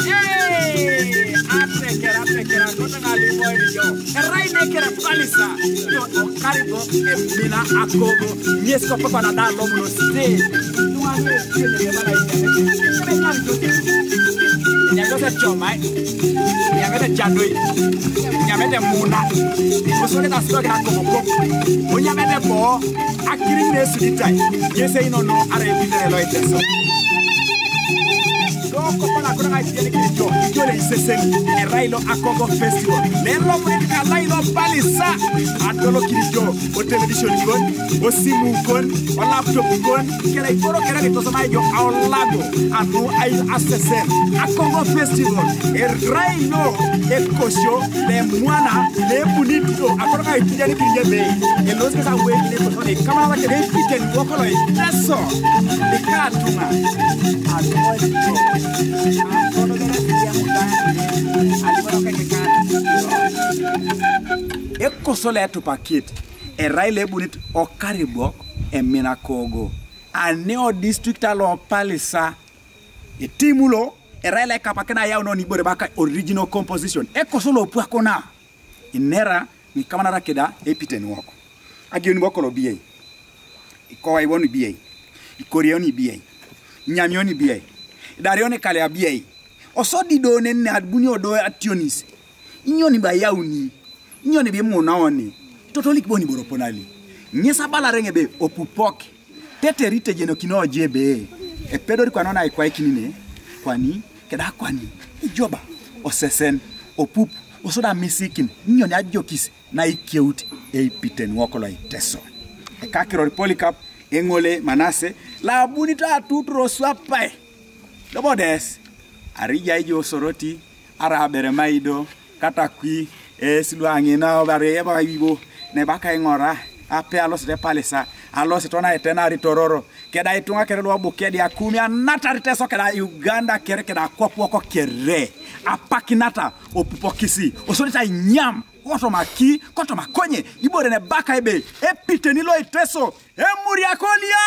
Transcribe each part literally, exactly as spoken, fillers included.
Hey! Atekera, atekera, kota ngali mo ini yo. Erai ne kera palisa. Yo, okaribo emina akogo. Nyesko papa na da lomo no ste. Nyamete choma, eh? Nyamete chandoi. Nyamete muna. Osole da stoke na komo komo. Onyamete bo. Akiri ne suditai. Nyese ino no are bitere lo iteso. Doko pala kuna ngai tiene kiri jo. Jo le isesen. Erai lo akogo festival. Lelo mwe kalai lo palisa. Adolo kiri jo. O television kon. O simu kon. O laptop kon. Kera ikoro kera ni tosa mai jo. Aolago. Anu ai asesen. Akogo festival. Erai lo. Ekosho. Le mwana. Le bunito. Akoro ngai tiene kiri je be. Elos ke sa wei ne tosa ne. Kamana ke de piten wokolo. Eso. Ikatunga. Ekoso le tupakit. Erai le bunit okaribok emina kogo. Ane o district alo palisa. Etimulo. Erai le kapakina yau no ni bore baka original composition. Ekoso lo puakona. Inera ni kamanara keda epiten woko. Agioni bokolo biei. Ikowa iwoni biei. Ikorioni biei. Nyamioni biei. Idarioni kalia biei. Osodi do nenne adbuni odo ationis. Inyoni ba yauni. Inyoni bi munaoni. Totolik boni boroponali. Nyesa bala renge be opupok. Teteri tejenokino oje be. Epedori kwano na ikwai kinine. Kwani, keda kwani. Ijoba. Osesen. Opup. Osoda misikin. Inyoni ajokis. Na ikeut eipiten wokolo iteso. Ekakiror Polycarp, eng'ole Manase, labuni tatut roswapae. Dobodes, arija ijo Soroti, ara abere maido, katakwi, esiluang'i na obare eba ibo, nebaka ing'ora, ape alosete palisa, alosete ona etenari tororo, keda itunga kere luo Bukedea kumi anatari teso keda Uganda kere keda akwap woko kere. Apakinata opupokisi. Osodita inyam. Kotoma ki, kotoma konye. Ibore ne baka ebe. Epiteni lo iteso. Emuri akoliai.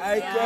Aiko.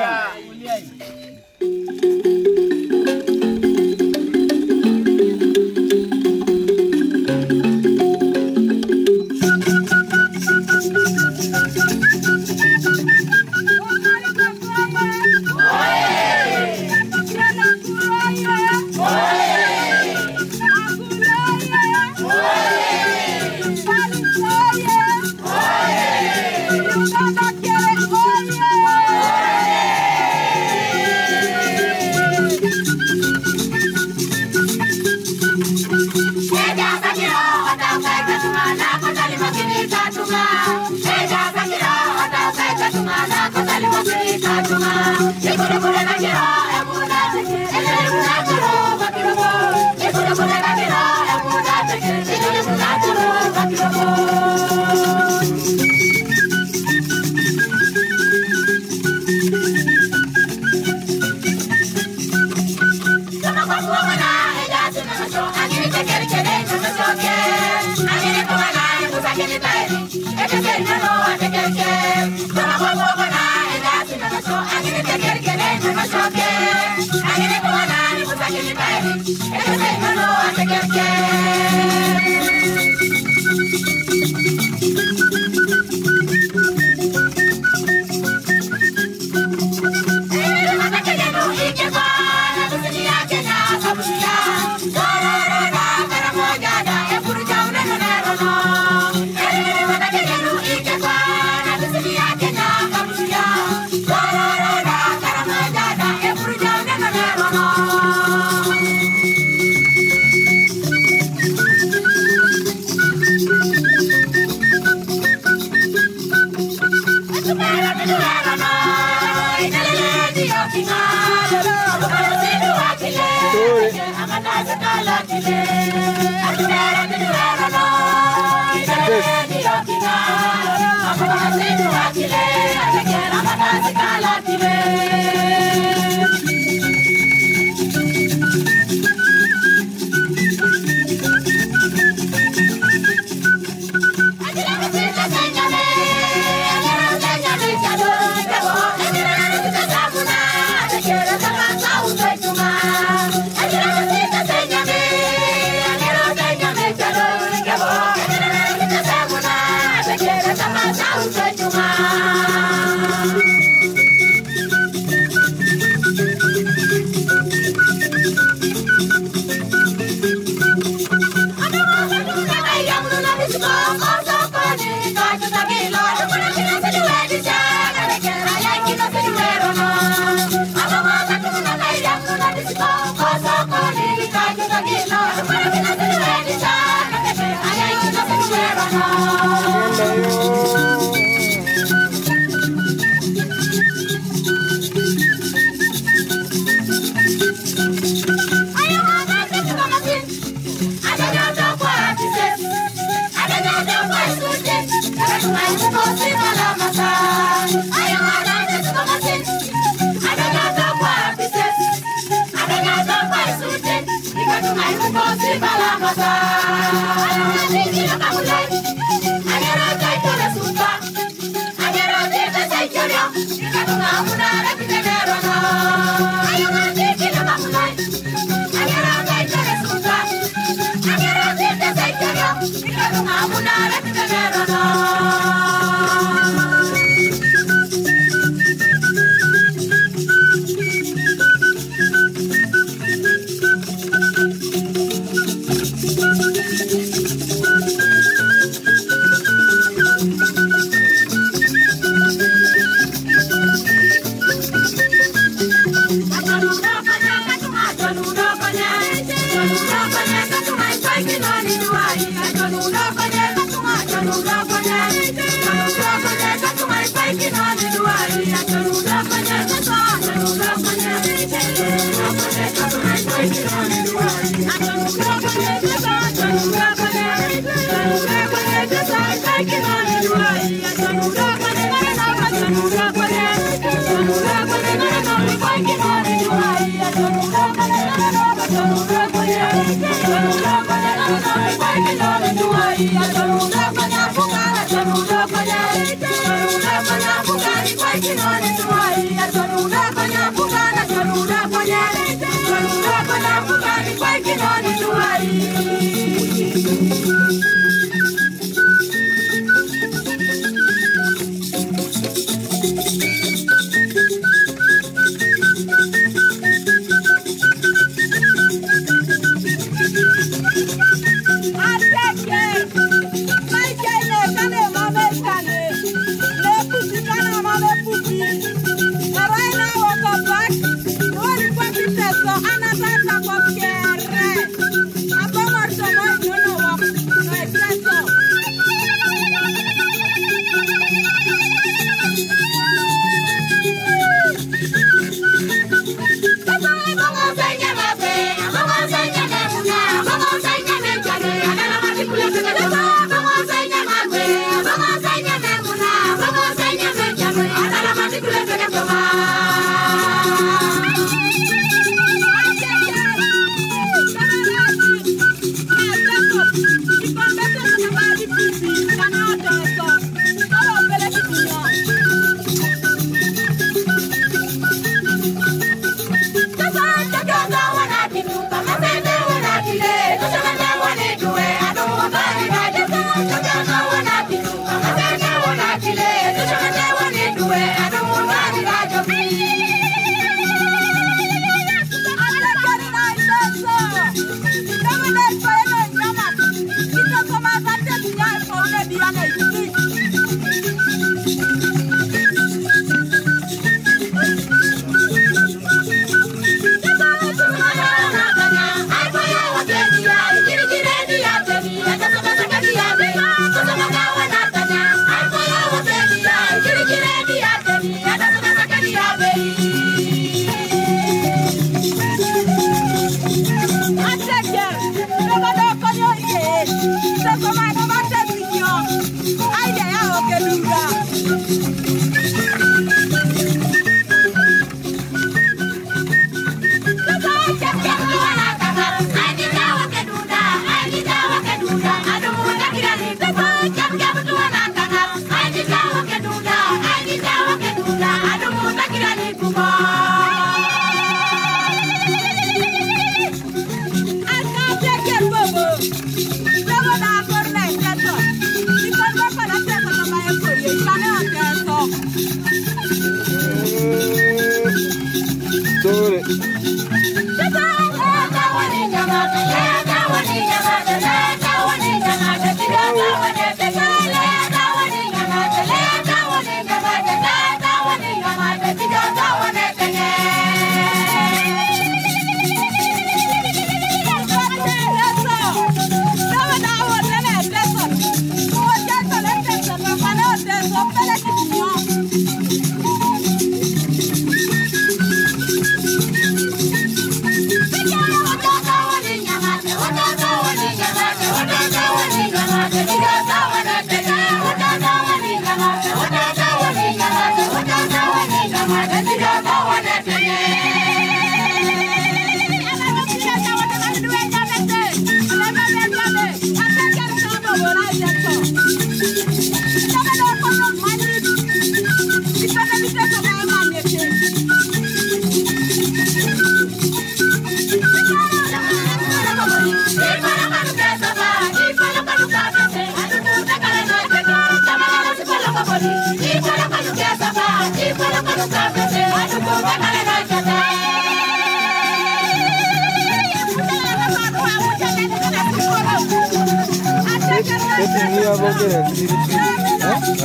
Eti niba boogera biri biri.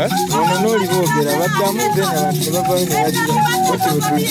Eh? Ono n'oli boogera, baddamu, then abantu ne bavaayo ne bagira. Bati bwe tuli.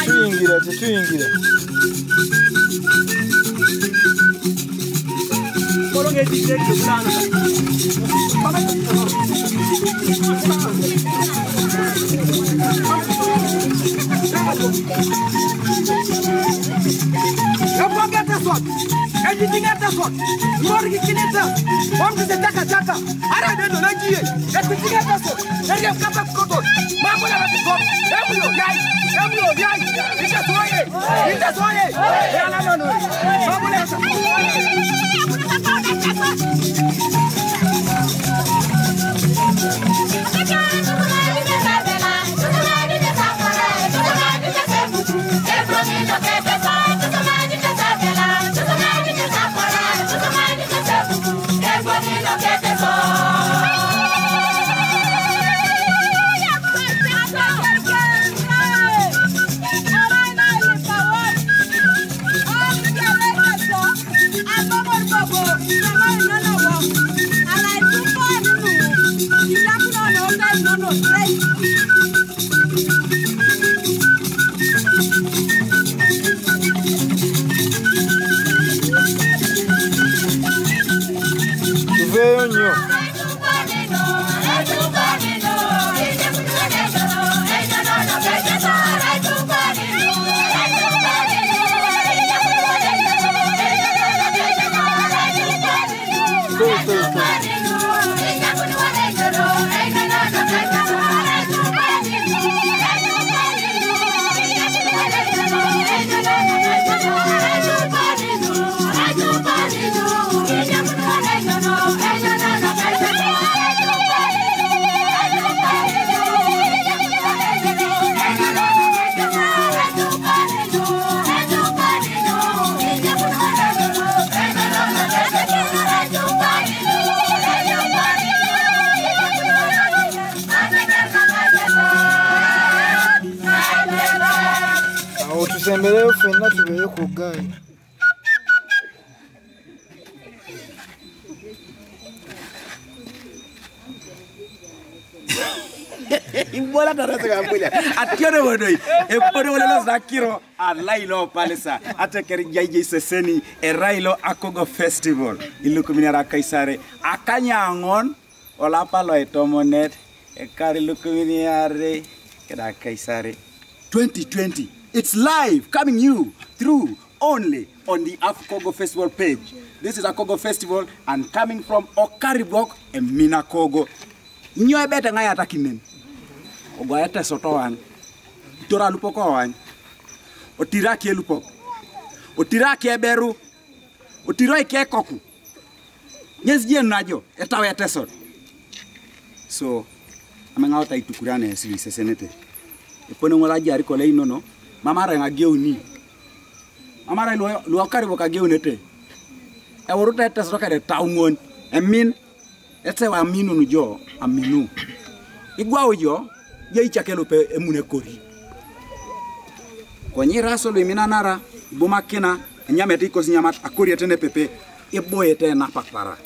Tuyingira, tetuyingira. Don't forget this one. Editing at this one. Lord, he can tell. Come to the taka taka. Ara de no lagiye. Editing at this one. Area kapa koto. Mambo na koto. Emyo yai. Emyo yai. Ita soye. Ita soye. Ya la no no. Mambo na. Tuveeyo nnyo. Awo tusembereyo ffenna tubeere ku ggaayi. Ibwala tarasa kabuja. Atiyo ne bodoi. Epodo wala los dakiro. Alailo palisa. Ateker jai jai seseni. Erailo Akogo Festival. Ilukumini ara Kaisare. Akanyang'on. Olapa loitomonet, ekari lukumini are, keda Kaisare. Twenty twenty, it's live, coming you through only on the Akogo Festival page. This is Akogo Festival and coming from Okaribok, Eminakogo. Nyo ebete ngai atakinen. Ogwa eteso towan. Tora lupok owan. Otiraki elupok. Otiraki eberu. Otiroi kekoku. Nyes jien najo, etawa etesot. So, ameng'ao ta itukurane sili sesenete. Epone ng'ola jari kole inono, mamara ng'ageuni. Mamara luo, luo karibu kageunete. Eurute etesot kare taung'on. Emin, ete wa aminu nujo, aminu. Igwau jo, ye ichake lupe emune kori. Konyi raso lu iminanara, ibumakina, enyamete ikosi nyamat, akori etene pepe, iboete napapara.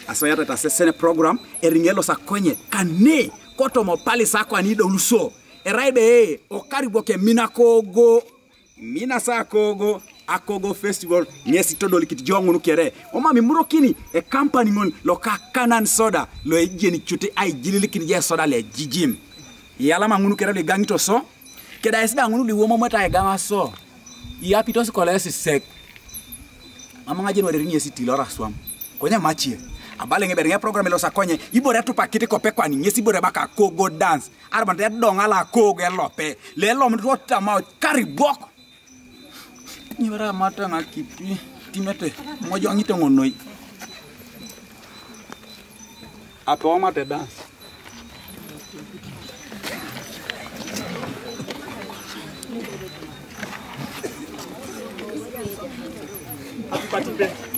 Asoyata ta sesene program, ering'elo sakonye, kane, kotomo pali sakwa ni doluso. Eraide, okaribo ke mina kogo. Mina sakogo, Akogo Festival, ng'esi todolikit jo ng'unu kere. Oma mimurokini, e company ng'on, loka Kanan Soda, lo ejeni chute aijililikini je soda le jijim. Yalama ng'unu kere ligang'ito so, keda esida ng'unu liwomo meta egama so. Iyapitos kole esisek. Ama ng'ajen waderini esi tilo raswam. Konya machie. Abale ng'e ber ng'e program ilosa konye. Ibore tupa kiti kope kwani ng'esi ibore baka kogo dance. Arban te dong ala kogo elope. Le lom tuo tama karibok. Nyibara mata ng'a kipi. Timete. Mojo ng'ito ng'onoi. Ape omate dance. Happy birthday.